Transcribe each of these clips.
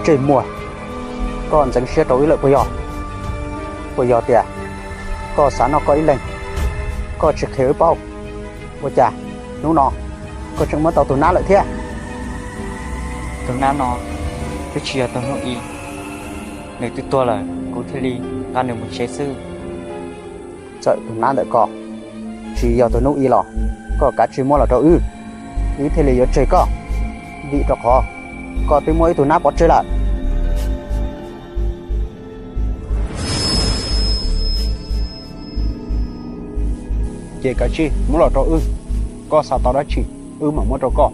Ntsej muag, koj ntxeev siab rau wb lawm puas yog? Puas yog tias koj xav noj koj ib leeg, koj tsis qhia wb paub? Ua cas hnub no koj tseem muab tau tus nab lawm thiab? Tus nab no twb tsis yog tus hnub ib, nws twb tuag lawm kuv thiaj li nqa nws mus tsev xwb. Txawm tus nab ntawm koj tsis yog tus hnub ib los koj kav tsij muab los rau wb, wb thiaj li yuav tseg koj, vim rau qhov koj twb muab ib tug nab pov tseg lawm. Ces kav tsij muab los rau wb, koj xav tau dab tsi wb mam muab rau koj.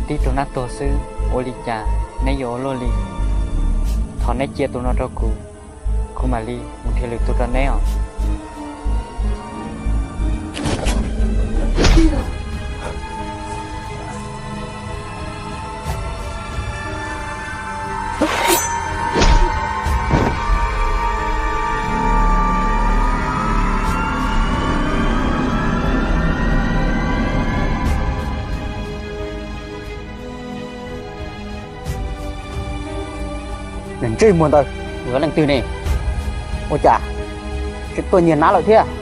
Tib tug nab tuag xwb ua li cas neb yuav ua luaj li? Thov neb cia tus no rau kuv, kuv mam li mus nrhiav lwm tus rau neb os. Ntsej muag ntawd, leej twg ne? Ua cas tseem tuaj nyiag nab lawm thiab?